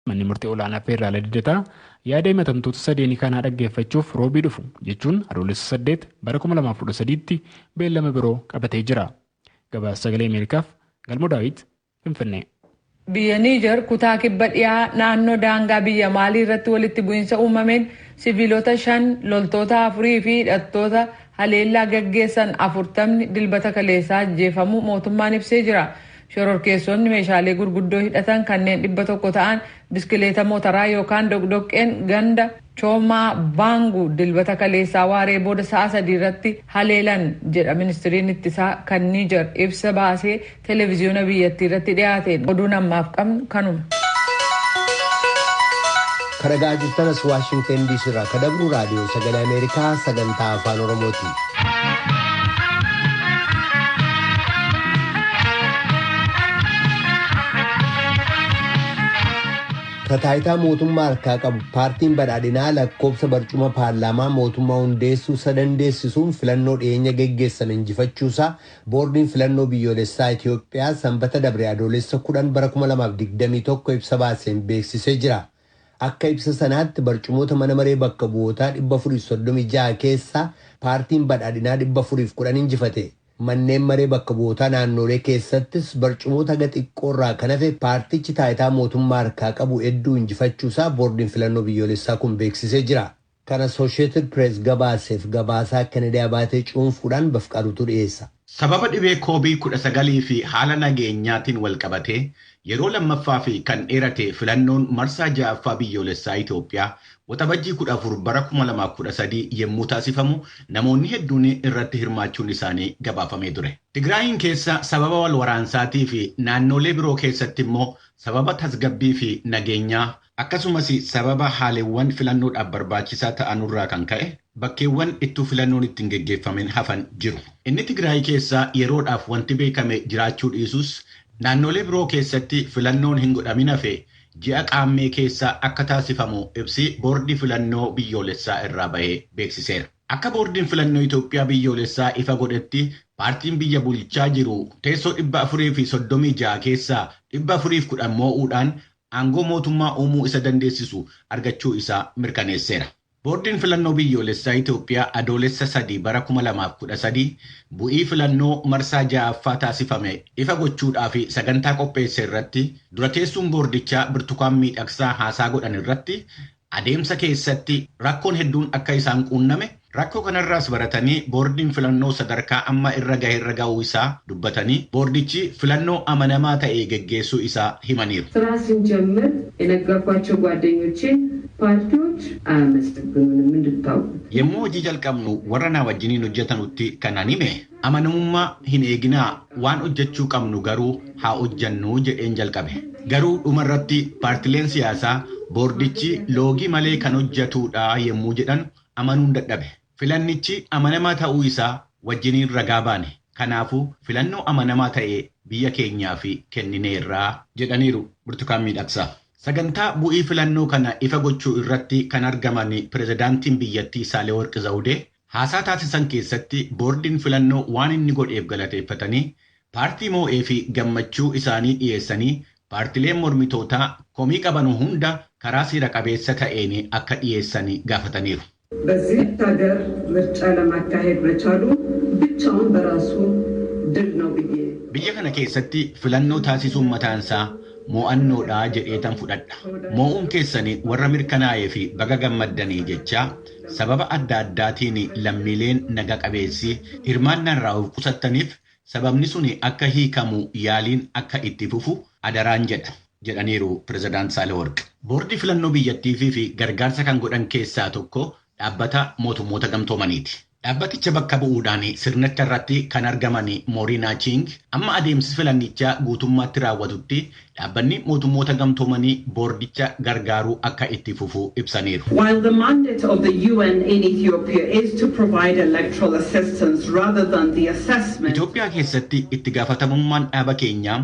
Manni murtii olaanaa Feeraalaa Liddataa yaada himatamtoota sadeenii kanaa dhaggeeffachuuf roobii dhufu jechuun Adoolessa 8 bara 2013tti beellama biroo qabatee jira. Gabaasa Sagalee Ameerikaaf Galmoo Daawit Finfinnee. Biyya Niijar kutaa kibba dhiyaa naannoo daangaa biyya Maalii irratti walitti bu'iinsa uumameen siviilota 5, loltoota 4 fi hidhattoota haleellaa gaggeessan 40 Dilbata kaleessaa ajjeefamuu mootummaan ibsee jira. Shororkeessonni meeshaalee gurguddoo hidhatan kanneen 100 ta'an biskileeta motoraa yookaan doqdoqqeen ganda Choomaa Baangu Dilbata kaleessaa waaree booda sa'a 3 irratti haleelan jedha ministiriin ittisaa kan Niijar ibsa baasee televiziyoona biyyattii irratti dhiyaateen. Oduun ammaaf qabnu kanuma. Kan dhagaa jirtan as Waashingtan DC irraa kan dabru Raadiyoo Sagalee Ameerikaa sagantaa Afaan Oromooti. Taayitaa mootummaa harkaa qabu paartiin badhaadhinaa lakkoofsa barcuma paarlaamaa mootummaa hundeessuu isa dandeessisuun filannoo dhiyeenya geggeessame injifachuusaa boordiin filannoo biyyoolessaa Itoophiyaa Sanbata dabre Adoolessa 10 bara 2021 ibsa baaseen beeksisee jira. Akka ibsa sanaatti barcumoota mana maree bakka bu'ootaa 436 keessaa paartiin badhaadhinaa 410 injifate. Manneen maree bakka bu'ootaa naannolee keessattis barcumoota haga xiqqoorraa kan hafe paartichi taayitaa mootummaa harkaa qabu hedduu injifachuusaa boordiin filannoo biyyoolessaa kun beeksisee jira. Kan Associated Press gabaaseef gabaasaa Kennedy Abaatee cuunfuudhaan Bafqaadutu dhiyeessa. Sababa dhibee koobii 19 fi haala nageenyaatiin wal qabatee yeroo lammaffaa fi kan dheerate filannoon marsaa ja'affaa biyyoolessaa Itoophiyaa Waxabajjii 14 bara 2013 yommuu taasifamu namoonni hedduun irratti hirmaachuun isaanii gabaafamee ture. Tigraayin keessa sababa wal waraansaatii fi naannolee biroo keessatti immoo sababa tasgabbii fi nageenyaa akkasumas sababa haalewwan filannoodhaaf barbaachisaa ta'anurraa kan ka'e bakkeewwan ittuu filannoon ittiin geggeeffamin hafan jiru. Inni Tigraay keessaa yeroodhaaf wanti beekame jiraachuu dhiisus, naannolee biroo keessatti filannoon hin godhamin hafe ji'a Qaammee keessa akka taasifamu ibsi boordii filannoo biyyoolessaa irraa bahee beeksiseera. Akka boordiin filannoo Itoophiyaa biyyoolessaa ifa godhetti, paartiin biyya bulchaa jiru teessoo 436 keessaa 410 moo'uudhaan aangoo mootummaa uumuu isa dandeessisu argachuu isaa mirkaneesseera. Boordiin filannoo biyyoolessaa Itoophiyaa Adoolessa 3 bara 2013 bu'ii filannoo marsaa ja'affaa taasifame ifa gochuudhaaf sagantaa qopheesse irratti dura teessuun boordichaa Birtukaan Miidhagsaa haasaa godhan irratti, adeemsa keessatti rakkoon hedduun akka isaan quunname, rakkoo kanarraas baratanii boordiin filannoo sadarkaa amma irra gahe irra ga'uu isaa dubbatanii, boordichi filannoo amanamaa ta'e geggeessuu isaa himaniiru. ስራ ስንጀምር የነገርኳቸው ጓደኞቼ ፓርቲዎች አያመሰግኑንም እንድታውቁት። Yommuu hojii jalqabnu warra na wajjiniin hojjetanutti kanan hime, amanamummaa hin eeginaa, waan hojjechuu qabnu garuu haa hojjannuu jedheen jalqabe. Garuu dhumarratti paartileen siyaasaa boordichi loogii malee kan hojjetudha yommuu jedhan amanuun dadhabe. Filannichi amanamaa ta'uu isaa wajjiniin ragaa baane. Kanaafuu filannoo amanamaa ta'e biyya keenyaaf kennineerraa jedhaniiru Burtukaan Miidhagsaa. Sagantaa bu'ii filannoo kana ifa gochuu irratti kan argaman pirezidaantiin biyyattii Saalewarq Zawudee haasaa taasisan keessatti boordiin filannoo waan inni godheef galateeffatanii, paartii moo'ee fi gammachuu isaanii dhiyeessanii, paartileen mormitootaa komii qaban hunda karaa seera qabeessa ta'een akka dhiyeessan gaafataniiru. በዚህ ሀገር ምርጫ ለማካሄድ መቻሉ ብቻውን በራሱ ድል ነው ብዬ Biyya kana keessatti filannoo taasisuun mataansaa mo'annoodha jedheetan fudhadha. Moo'uun keessan warra mirkanaa'ee fi baga gammaddanii jechaa, sababa adda addaatiin lammiileen naga qabeessi hirmaannaa irraa of qusattaniif sababni sun akka hiikamu yaaliin akka itti fufu adaraan jedha jedhaniiru pirezidaant Saahilewarq. Boordii filannoo biyyattii fi gargaarsa kan godhan keessaa tokko dhaabbata mootummoota gamtoomaniiti. Dhaabbaticha bakka bu'uudhaan sirnicha irratti kan argaman Mooriinaa Ching, amma adeemsi filannichaa guutummaatti raawwatutti dhaabbanni mootummoota gamtoomanii boordicha gargaaruu akka itti fufu ibsaniiru. While the mandate of the UN in Ethiopia is to provide electoral assistance rather than the assessment. Itoophiyaa keessatti itti gaafatamummaan dhaaba keenyaa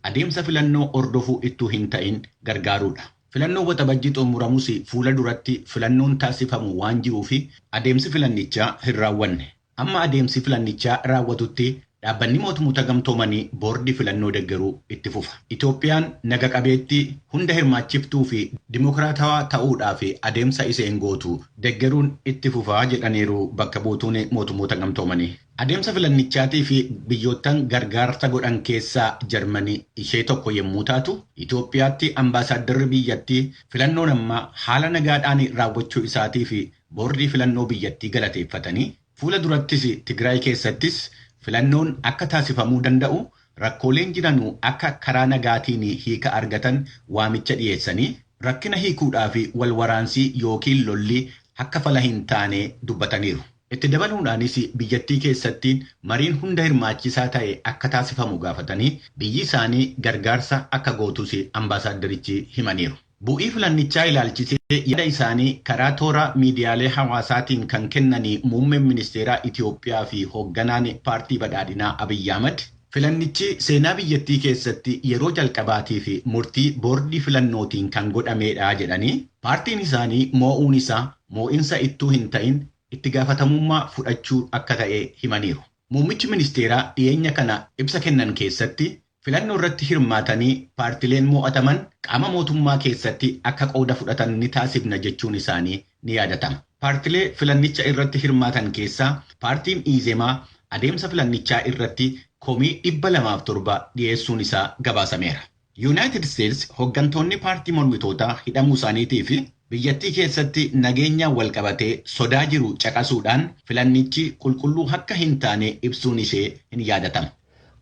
adeemsa filannoo hordofuu ittuu hin ta'in gargaaruudha. Filannoo Waxabajjii xumuramus fuula duratti filannoon taasifamu waan jiruuf adeemsi filannichaa hin raawwanne. Amma adeemsi filannichaa raawwatutti Dhaabbanni Mootummoota Gamtoomanii boordii filannoo deeggaruu itti fufa. Itoophiyaan naga qabeettii, hunda hirmaachiftuu fi dimokiraatawaa ta'uudhaaf adeemsa isheen gootu deeggaruun itti fufaa jedhaniiru bakka buutuun Mootummoota Gamtoomanii. Adeemsa filannichaatii fi biyyoottan gargaarsa godhan keessaa Jarmanii ishee tokko yommuu taatu, Itoophiyaatti ambaasaaddarri biyyattii filannoon ammaa haala nagaadhaan raawwachuu isaatii fi boordii filannoo biyyattii galateeffatanii, fuula durattis Tigraay keessattis filannoon akka taasifamuu danda'u, rakkooleen jiranuu akka karaa nagaatiin hiika argatan waamicha dhiyeessanii, rakkina hiikuudhaa fi wal waraansii yookiin lolli akka fala hin taane dubbataniiru. Itti dabaluudhaanis biyyattii keessatti mariin hunda hirmaachisaa ta'e akka taasifamu gaafatanii, biyyi isaanii gargaarsa akka gootus ambaasaaddarichi himaniiru. Bu'ii filannichaa ilaalchisee yaada isaanii karaa toora miidiyaalee hawaasaatiin kan kennanii muummeen ministeeraa Itoophiyaa fi hoogganaan paartii badhaadhinaa Abiyyi Ahmad, filannichi seenaa biyyattii keessatti yeroo jalqabaatii fi murtii boordii filannootiin kan godhamedha jedhanii, paartiin isaanii moo'uun isaa moo'insa ittuu hin ta'in itti gaafatamummaa fudhachuu akka ta'e himaniiru. Muummichi ministeeraa dhiyeenya kana ibsa kennan keessatti filannoo irratti hirmaatanii paartileen mo'ataman qaama mootummaa keessatti akka qooda fudhatan ni taasifna jechuun isaanii ni yaadatama. Paartilee filannicha irratti hirmaatan keessaa paartiin Iizemaa adeemsa filannichaa irratti komii 207 dhiyeessuun isaa gabaasameera. Yuunaayitid Isteetsi hooggantoonni paartii mormitootaa hidhamuu isaaniitii fi biyyattii keessatti nageenyaan wal qabatee sodaa jiru caqasuudhaan filannichi qulqulluu akka hin taane ibsuun ishee hin yaadatama.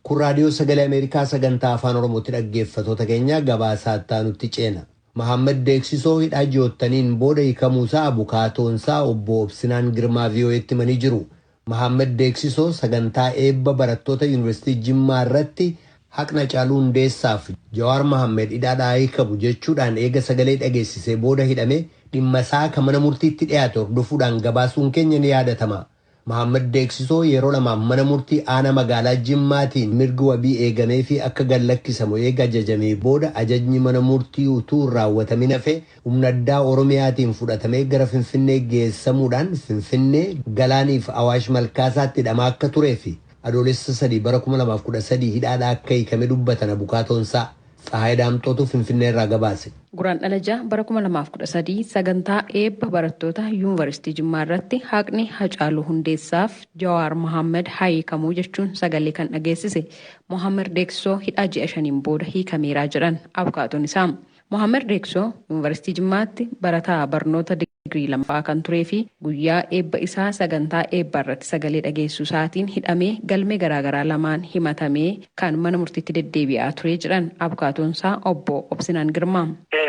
Kun Raadiyoo Sagalee Ameerikaa sagantaa Afaan Oromootti, dhaggeeffatoota keenya. Gabaasaa nutti ceena. Mahammad Deeksisoo hidhaa ji'oottaniin booda hiikamuusaa abukaatoonsaa obbo Obsinaan Girmaa VOA'tti himanii jiru. Mahammad Deeksisoo sagantaa eebba barattoota Yuunivarsiitii Jimmaa irratti "Haqna Hacaaluu Hundeessaaf Jawaar Mahammed hidhaadhaa hiikamu" jechuudhaan eega sagalee dhageessisee booda hidhame dhimma isaa kan mana murtiitti dhiyaate hordofuudhaan gabaasuun keenya ni yaadatama. Mahammad Deeksisoo yeroo lamaaf mana murtii aanaa magaalaa Jimmaatiin mirgi wabii eegamee fi akka gad lakkisamu eega ajajamee booda, ajajni mana murtii utuu hin raawwatamin hafe humna addaa Oromiyaatiin fudhatamee gara Finfinnee geessamuudhaan Finfinnee, Galaaniif Awaash Malkaasaatti hidhamaa akka turee fi Adoolessa 3 bara 2013 hidhaadhaa akka hiikame dubbatan abukaatoonsaa. Tsahaay Daamxootu Finfinnee irraa gabaase. Guraandhala 6 bara 2013 sagantaa eebba barattoota Yuunivarsiitii Jimmaa irratti "Haqni Hacaaluu Hundeessaaf Jawaar Mohaammed haa hiikamuu" jechuun sagalee kan dhageessise Mohaammed Deeksisoo hidhaa ji'a 5n booda hiikameeraa jedhan abukaatoon isaa. Mohaammed Deeksisoo Yuunivarsiitii Jimmaatti barataa barnoota digirii lammaffaa kan turee fi guyyaa eebba isaa sagantaa eebbaa irratti sagalee dhageessuu isaatiin hidhamee galmee garaagaraa lamaan himatamee kan mana murtiitti deddeebi'aa ture jedhan abukaatoon isaa obbo Obsinaan Girmaa.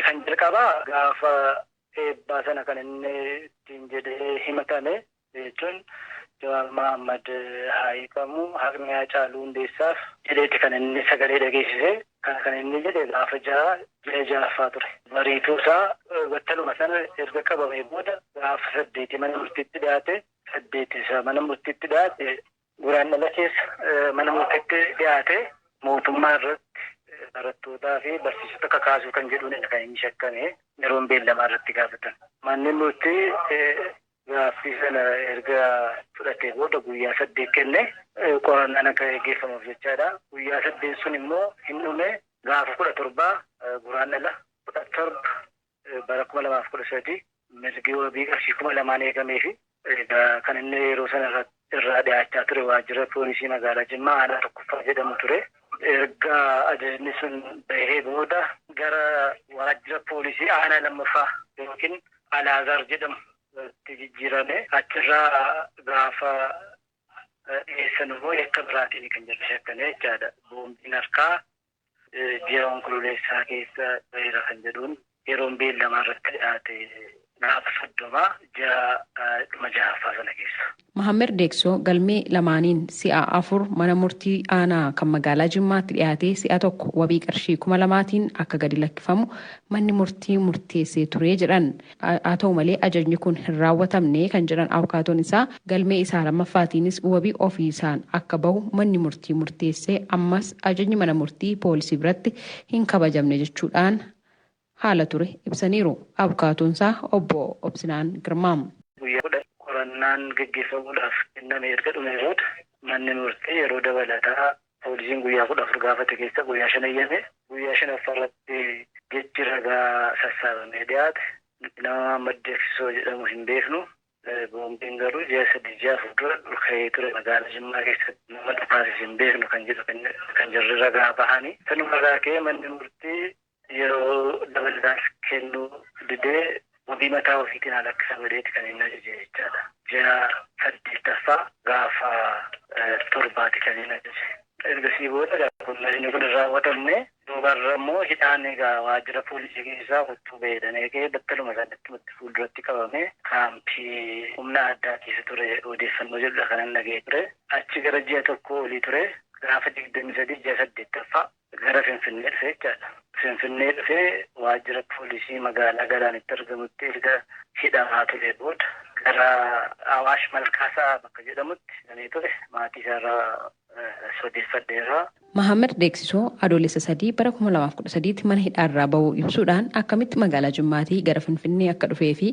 Kan jalqabaa gaafa eebbaa sana kan inni ittiin jedhee himatame jechuun "Jawaar Mohaammed haa hiikamu, haqni Hacaaluu Hundeessaaf" jedheeti kan inni sagalee dhageessise. Kana kan inni jedhe gaafa 6 ji'a ja'affaa ture. Bariituu isaa battaluma sana erga qabamee booda gaafa 8 mana murtiitti dhiyaate. 8 isa mana murtiitti dhiyaate, Guraandhala keessa mana murtiitti dhiyaate, mootummaa irratti barattootaa fi barsiisota kakaasuu kan jedhuun kan inni shakkame yeroon beellamaa irratti gaafatan. Manni murtii gaaffii sana erga fudhatee booda guyyaa 8 kenne qorannaan akka gaggeeffamuuf jechaadha. Guyyaa 8 sun immoo hin dhume. Gaafa 17, Guraandhala 17 bara 2013, mirgi wabii qarshii 2000n eegamee fi kan inni yeroo sana irraa dhiyaachaa ture waajjira poolisii magaalaa Jimmaa aanaa tokkoffaa jedhamu ture. Erga ajajni sun bahee booda gara waajjira poolisii aanaa lammaffaa yookiin Alaazaar jedhamu itti jijjiirame. Achirraa gaafa dhiyeessan immoo yakka biraatiin kan jarri shakkame jechaadha. Boombiin harkaa ji'a Onkololeessaa keessa baheera kan jedhuun yeroon beellamaa irratti dhiyaate gaafa 30 ji'a dhuma ja'affaa sana keessa. Mahammed Deeksoo galmee lamaaniin si'a afur mana murtii aanaa kan magaalaa Jimmaatti dhiyaatee si'a tokko wabii qarshii 2000n akka gadi lakkifamu manni murtii murteessee ture jedhan. Haa ta'u malee, ajajni kun hin raawwatamne kan jedhan abukaatoon isaa, galmee isaa lammaffaatiinis wabii ofiisaan akka bahu manni murtii murteessee ammas ajajni mana murtii poolisii biratti hin kabajamne jechuudhaan haala ture ibsaniiru. Abukaatoon isaa obbo Obsinaan Girmaa. Guyyaa 10 qorannaan gaggeeffamuudhaaf kenname erga dhume booda Manni murtii yeroo dabalataa poolisiin guyyaa 14 gaafate keessa guyyaa 5 eeyyame. Guyyaa 5ffaa irratti jechi ragaa sassaabamee dhiyaate. Nama Mahammad Deeksisoo jedhamu hin beeknu. Boombiin garuu ji'a 3 ji'a 4 dura dhuka'ee ture magaalaa Jimmaa keessatti nama dhukaasis hin beeknu kan jedhu kan jirri ragaa bahanii. Sanuma irraa ka'ee manni murtii yeroo dabalataas kennuu didee wabii mataa ofiitiin haala akka sabadeetti kan inni ajaje jechaadha. Ji'a 8ffaa gaafa 7 kan inni ajaje. Ergasii booda kun kun raawwatamne duubarra immoo hidhaan egaa waajjira poolisii keessaa huccuu beedhanee ka'ee battaluma sanatti fuulduratti qabame kaampii humna addaa keessa ture odeeffannoo jedhudha kanan dhaga'ee ture. Achi gara ji'a 1 olii ture gaafa 23 ji'a 8ffaa gara Finfinnee dhufe jechaadha. Finfinnee dhufee waajjira poolisii magaalaa Galaanitti argamutti erga hidhamaa ture booda gara Awaash Malkaasaa bakka jedhamutti galee ture maatii isaarraa odeeffadheerra. Mahammad Deeksisoo adoolessa 3 bara 2013 mana hidhaarraa bahuu ibsuudhaan akkamitti magaalaa Jimmaatii gara Finfinnee akka dhufee fi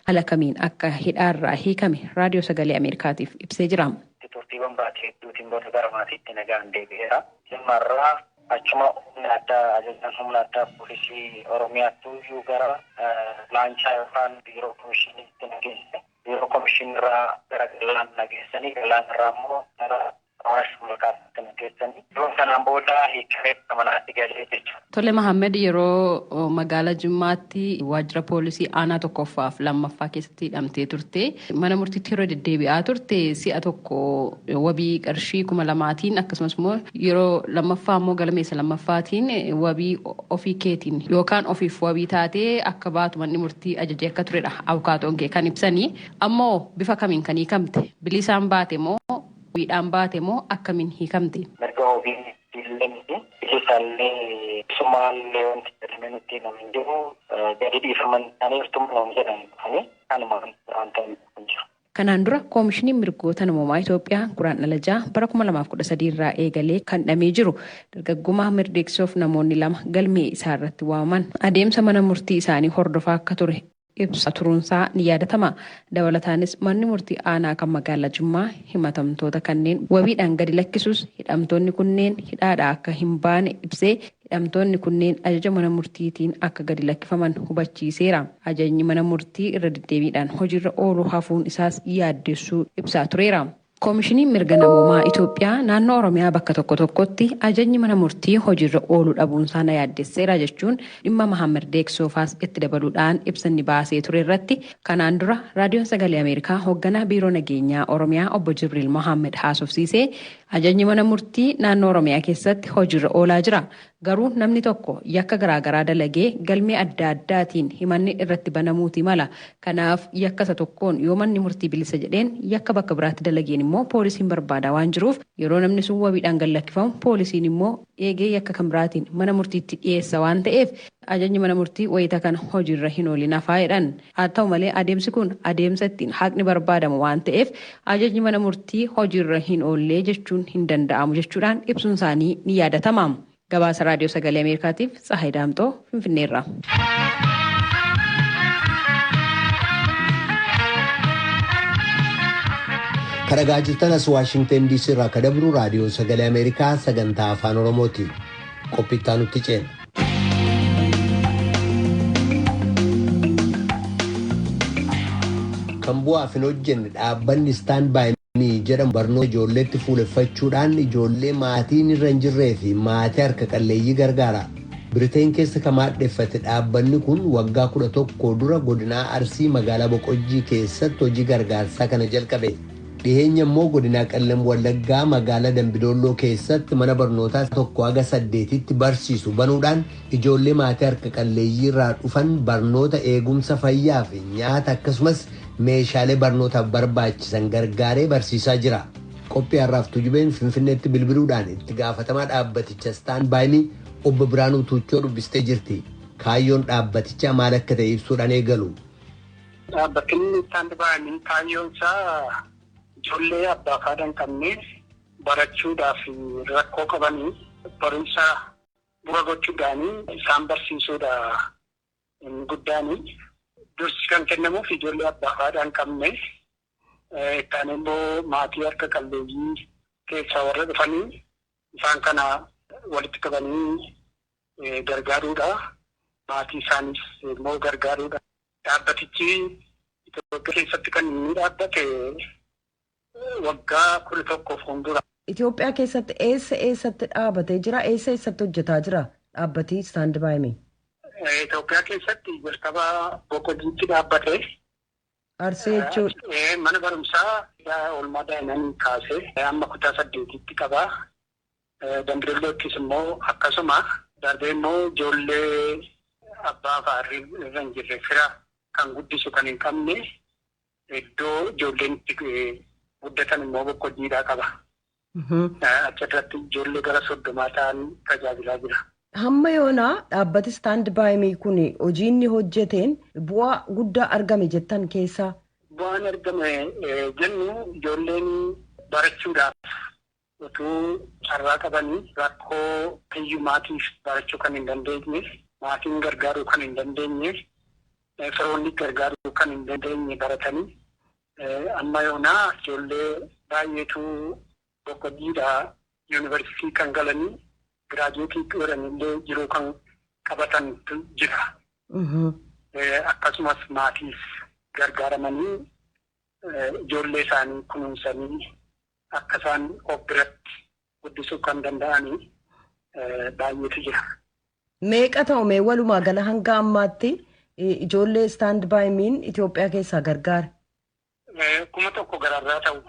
haala kamiin akka hidhaarraa hiikame raadiyoo sagalee Ameerikaatiif ibsee jira. Turtiiwwan baatee hedduutiin booda gara maatiitti nagaan deebi'eera. Jimmaarraa achuma humna addaa ajajaan humna addaa poolisii Oromiyaatti iyyuu gara laanchaa yookaan biiroo komishiniitti nageesse. Biiroo komishinirraa gara Galaan nageessanii Galaanirraa immoo gara Awaash Malkaatti nageessanii. Yeroo sanaan booda hiikamee manaatti galee jechuudha. Tole Mahammad, yeroo magaalaa Jimmaatti waajjira poolisii aanaa 1ffaa fi 2ffaa keessatti hidhamtee turte mana murtiitti yeroo deddeebi'aa turte si'a tokko wabii qarshii 2000tiin akkasumas immoo yeroo lammaffaa immoo galmeessa lammaffaatiin wabii ofii keetiin yookaan ofiif wabii taatee akka baatu manni murtii ajajee akka turedha abukaatoon kee kan ibsanii. Ammoo bifa kamiin kan hiikamte? Bilisaan baate moo wabiidhaan baate moo akkamiin hiikamte? Mirga wabii illee miti. Bilisaallee bilisummaan wanti jedhamee nutti himamu hin jiru. Gadi dhiifaman isaanii irtuma nama jedhan dhufanii kanuma wanta hin jiru. Kanaan dura Koomishiniin Mirgoota Namoomaa Itoophiyaa Guraandhala 6 bara 2013 irraa eegalee kan dhamee jiru dargaggoo Mahammad Deeksisoof namoonni 2 galmee isaa irratti waamaman adeemsa mana murtii isaanii hordofaa akka ture ibsa turuunsaa ni yaadatama. Dabalataanis manni murtii aanaa kan magaalaa Jimmaa himatamtoota kanneen wabiidhaan gadi lakkisuus hidhamtoonni kunneen hidhaadhaa akka hin baane ibsee hidhamtoonni kunneen ajaja mana murtiitiin akka gadi lakkifaman hubachiiseera. Ajajni mana murtii irra deddeebiidhaan hojiirra ooluu hafuun isaas yaaddessuu ibsaa tureera. Koomishiniin Mirga Namoomaa Itoophiyaa naannoo Oromiyaa bakka tokko tokkotti ajajni mana murtii hojiirra ooluu dhabuunsaa na yaaddesseera jechuun dhimma Mahammad Deeksoofaas itti dabaluudhaan ibsa inni baasee ture irratti kanaan dura raadiyoon sagalee Ameerikaa hoogganaa biiroo nageenyaa Oromiyaa obbo Jibriil Mohaammed haasofsiisee ajajni mana murtii naannoo Oromiyaa keessatti hojiirra oolaa jira. Garuu namni tokko yakka garaagaraa dalagee galmee adda addaatiin himanni irratti banamuuti mala. Kanaaf yakka isa tokkoon yoo manni murtii bilisa jedheen yakka bakka biraatti dalageen immoo poolisiin barbaada waan jiruuf yeroo namni sun wabiidhaan gad lakkifamu poolisiin immoo eegee yakka kan biraatiin mana murtiitti dhiyeessa waan ta'eef ajajni mana murtii wayita kana hojiirra hin oolin hafaa jedhan. Haa ta'u malee adeemsi kun adeemsa ittiin haqni barbaadamu waan ta'eef ajajni mana murtii hojiirra hin oollee jechuun hin danda'amu jechuudhaan ibsuun isaanii ni yaadatama. Gabaasa Raadiyoo Sagalee Ameerikaatiif Tsahaay Daamxoo Finfinneerraa. Kan dhagaa jirtan as Waashingtan DC irraa akka dabru Raadiyoo Sagalee Ameerikaa sagantaa Afaan Oromooti. Qophiittaa nutti ceena. Kan bu'aaf hin hojjenne dhaabbanni Stand By Me jedhamu barnoota ijoolleetti fuuleffachuudhaan ijoollee maatiin irra hin jirree fi maatii harka qalleeyyii gargaara. Biriteen keessa kan maadheffate dhaabbanni kun waggaa 11 dura godinaa Arsii magaalaa Boqojjii keessatti hojii gargaarsaa kana jalqabe. Dhiheenya immoo godinaa Qellem Wallaggaa magaalaa Dambidolloo keessatti mana barnootaa 1 haga 8tti barsiisu banuudhaan ijoollee maatii harka qalleeyyii irraa dhufan barnoota, eegumsa fayyaa fi nyaata akkasumas meeshaalee barnootaaf barbaachisan gargaaree barsiisaa jira. Qophii har'aaf Tujubeen Finfinneetti bilbiluudhaan itti gaafatamaa dhaabbaticha Stand By Me obbo Biraanuu Tuuchoo dubbistee jirti. Kaayyoon dhaabbatichaa maal akka ta'e ibsuudhaan eegalu. Dhaabbatni Stand By Me kaayyoon isaa ijoollee abbaa fi haadha hin qabne barachuudhaaf rakkoo qabanii barumsa bu'uura gochuudhaan isaan barsiisuudha inni guddaan. Dursi kan kennamuuf ijoollee abbaa fi haadha hin qabne, kaan immoo maatii harka qalleeyyii keessaa warra dhufanii isaan kana walitti qabanii gargaaruudha. Maatii isaanis immoo gargaaruudha. Dhaabbatichi Itoophiyaa keessatti kan inni dhaabbate waggaa 11 fuuldura. Itoophiyaa keessatti eessa eessatti dhaabatee jira? Eessa eessatti hojjetaa jira dhaabbati Stand By Me? Itoophiyaa keessatti jalqaba Boqqojjiitti dhaabbate. Arsii jechuudha. Mana barumsaa oolmaa daa'immanii kaasee amma kutaa 8tti qaba. Dambidollottis immoo akkasuma darbee immoo ijoollee abbaa fa'aa irra hin jirre fira kan guddisu kan hin qabne iddoo ijoolleen itti guddatan immoo Boqqojjiidhaa qaba. Achirratti ijoollee gara 30 ta'an tajaajilaa jira. Hamma yoonaa dhaabbati Stand By Me kun hojii inni hojjeteen bu'aa guddaa argame jettan keessaa? Bu'aan argame jennu ijoolleen barachuudhaaf utuu carraa qabanii rakkoo hiyyummaatiif barachuu kan hin dandeenye, maatiin gargaaruu kan hin dandeenye, firoonni gargaaruu kan hin dandeenye baratanii amma yoonaa ijoollee baay'eetu Boqqojjiidhaa yuunivarsiitii kan galanii giraajuweetii godhanillee jiruu kan qabatantu jira. Akkasumas maatiif gargaaramanii ijoollee isaanii kunuunsanii akka isaan of biratti guddisuu kan danda'anii baay'eetu jira. Meeqa ta'u mee walumaa gala hanga ammaatti ijoollee Stand By Me'n Itoophiyaa keessaa gargaare? 1000 gararraa ta'u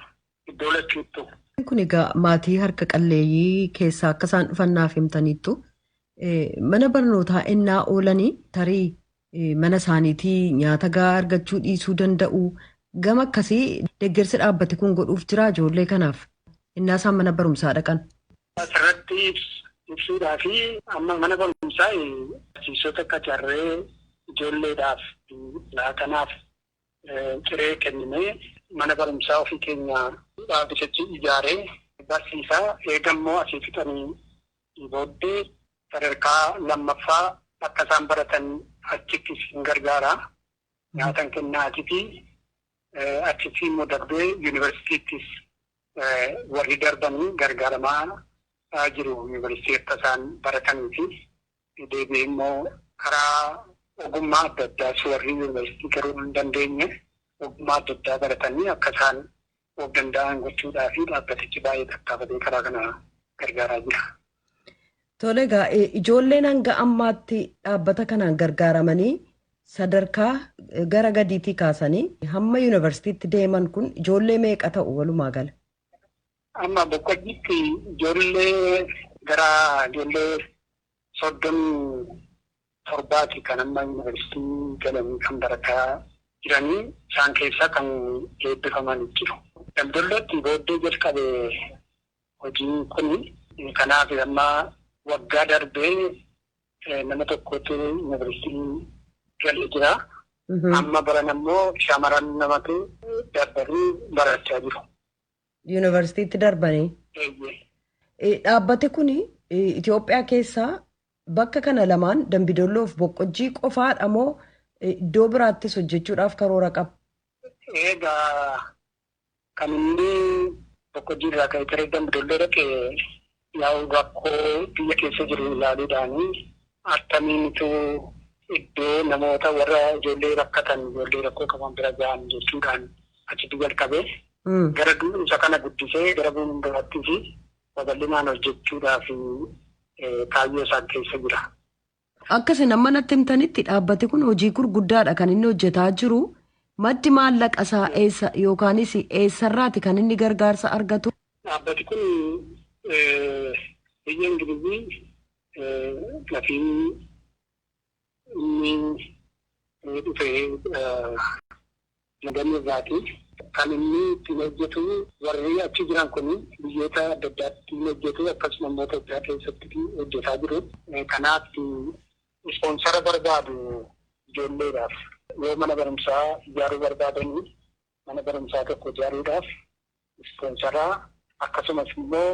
iddoo lachuuttu. Kun egaa maatii harka qalleeyyii keessaa akka isaan dhufan naaf himtaniittu. Mana barnootaa ennaa oolanii tarii mana isaaniitii nyaata gahaa argachuu dhiisuu danda'u. Gama akkasii deeggarsi dhaabbati kun godhuuf jira ijoollee kanaaf ennaa isaan mana barumsaa dhaqan. Asirratti ibsuudhaa fi amma mana barumsaa barsiisota qacarree ijoolleedhaaf laatanaaf ciree kenninee mana barumsaa ofii keenya dhaabbatichi ijaaree barsiisaa eegammoo asii fixanii booddee sadarkaa lammaffaa akka isaan baratan achitti hin gargaara. Nyaatan kennaa achitti achitti immoo darbee yuunivarsiitiittis warri darbanii gargaaramaa jiru yuunivarsiitii akka isaan baratanii fi deebi'ee immoo karaa ogummaa adda addaas warri yuunivarsiitii garuu hin dandeenye ogummaa adda addaa baratanii akka isaan of danda'an gochuudhaa fi dhaabbatichi baay'ee tattaafatee karaa kana gargaaraa jira. Tole egaa ijoolleen hanga ammaatti dhaabbata kanaan gargaaramanii sadarkaa gara gadiitii kaasanii hamma yuunivarsiitiitti deeman kun ijoollee meeqa ta'u walumaa gala? Amma Boqqojjiitti ijoollee gara ijoollee 37 kan amma yuunivarsiitii galanii kan barataa jiranii isaan keessaa kan eebbifaman jiru. Dambidollootti booddee jalqabe hojiin kun kanaaf amma waggaa darbee nama tokkotu yuunivarsiitii galee jira. Amma baran ammoo shamaran namatu darbanii barachaa jiru. Yuunivarsiitiitti darbanii? Dhaabbati kun Itoophiyaa keessaa bakka kana lamaan Dambidolloo fi Boqqojjii qofaadha moo iddoo biraattis hojjechuudhaaf karoora qaba? Egaa kan inni Boqqojjii irraa ka'ee gara Dambidolloo dhaqe yaa'u rakkoo biyya keessa jiru ilaaluudhaani akkamiinitu iddoo namoota warra ijoollee rakkatan ijoollee rakkoo qaban bira gahan jechuudhaan achitti jalqabee gara isa kana guddisee gara biraattii fi babal'inaan hojjechuudhaaf kaayyoo isaan keessa jira. Akkasii amma natti himtanitti dhaabbati kun hojii gurguddaadha kan inni hojjetaa jiru. Maddi maallaqa isaa eessa yookaanis eessarraati kan inni gargaarsa argatu? Dhaabbati kun biyya Ingilizii lafiin inni dhufe London irraati. Kan inni ittiin hojjetu warri achi jiran kun biyyoota adda addaatti hojjetu akkasuma immoo Itoophiyaa keessatti hojjetaa jiru. Kanaaf ispoonsara barbaadu ijoolleedhaaf yoo mana barumsaa ijaaruu barbaadanii mana barumsaa tokko ijaaruudhaaf ispoonsara akkasumas immoo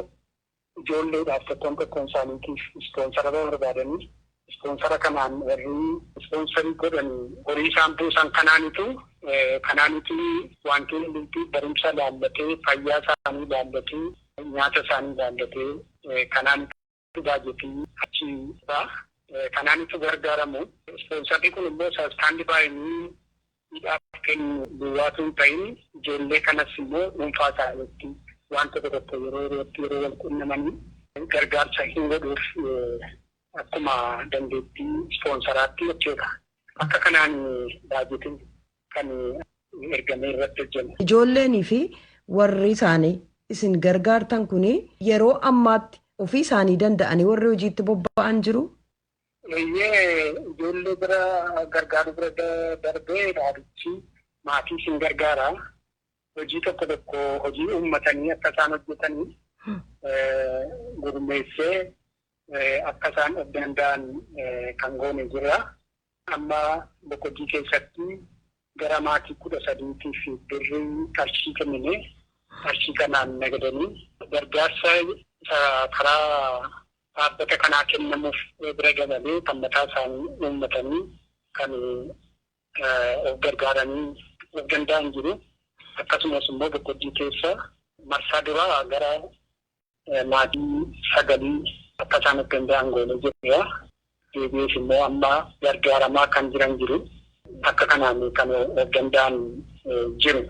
ijoolleedhaaf tokkoon tokkoon isaaniitiif ispoonsara barbaadanii ispoonsara kanaan warri ispoonsarii godhan horii isaan buusan kanaanitu wanti hundumtuu barumsa laallatee fayyaa isaanii laallatee Nyaata isaanii ilaallatee kanaan baajetii achi ba'a. Kanaanitu gargaaramu. Ispoonsarri kun immoo Stand By Me hidhaaf kennu duwwaatu hin ta'in, ijoollee kanas immoo dhuunfaa isaaniitti waan tokko tokko yeroo yerootti yeroo wal qunnamanii gargaarsa hin godhuuf, akkuma dandeettii ispoonsaraatti jechuudha. Akka kanaan baajetiin kan ergamee irratti hojjennu. Ijoolleenii fi warri isaanii isin gargaartan kun yeroo ammaatti ofii isaanii danda'anii warri hojiitti bobba'an jiru? Eeyyee, ijoollee bira gargaaru bira darbee dhaabichi maatii isin gargaara. Hojii tokko tokko hojii uummatanii akka isaan hojjetanii gurmeessee akka isaan of danda'an kan goone jira. Amma Boqojjii keessatti gara maatii 13tiif birrii qarshii kennine, qarshii kanaan nagadanii gargaarsa karaa dhaabbata kanaa kennamuuf bira dabalee kan mataa isaanii uummatanii kan of gargaaranii of danda'an jiru. Akkasumas immoo Boqojjii keessa marsaa duraa gara maatii sagalii akka isaan of danda'an goonee jirra. Deebi'ees immoo amma gargaaramaa kan jiran jiru. Akka kanaan kan of danda'an jiru.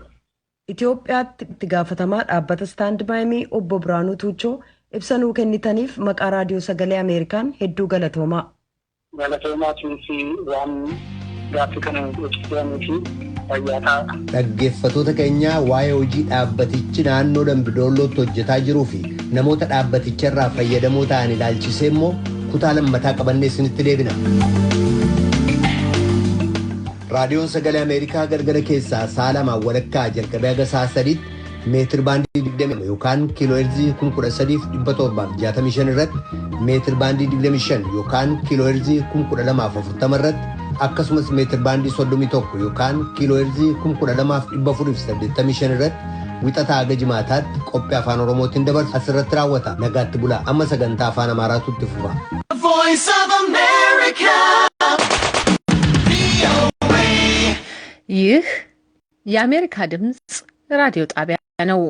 Itoophiyaatti itti gaafatamaa dhaabbata Stand By Me obbo Biraanuu Tuuchoo, ibsa nuu kennitaniif maqaa Raadiyoo Sagalee Ameerikaan hedduu galatoomaa. Galatoomaatiif waan gaaffii kana ibsitanii fi fayyaa ta'a. Dhaggeeffatoota keenyaa, waa'ee hojii dhaabbatichi naannoo Dambidoollootti hojjetaa jiruu fi namoota dhaabbaticha irraa fayyadamoo ta'an ilaalchisee immoo kutaa lammataa qabannee isinitti deebina. Raadiyoon Sagalee Ameerikaa galgala keessaa sa'a 2:30 jalqabee haga sa'a 3tti meetir baandii 20 yookaan kiiloo heerzii 13,765 irratti, meetir baandii 25 yookaan kiiloo heerzii 12,040 irratti, akkasumas meetir baandii 31 yookaan kiiloo heerzii 12,485 irratti Wixataa haga Jimaataatti qophii Afaan Oromootiin dabarsu asirratti raawwata. Nagaatti bulaa. Amma sagantaa Afaan Amaaraatu itti fufa. Voice of America. ይህ የአሜሪካ ድምፅ ራዲዮ ጣቢያ ነው።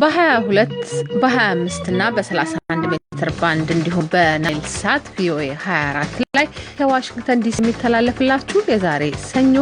በ22፣ በ25 እና በ31 ሜትር ባንድ እንዲሁም በናይል ሳት ቪኦኤ 24 ላይ ከዋሽንግተን ዲሲ የሚተላለፍላችሁ የዛሬ ሰኞ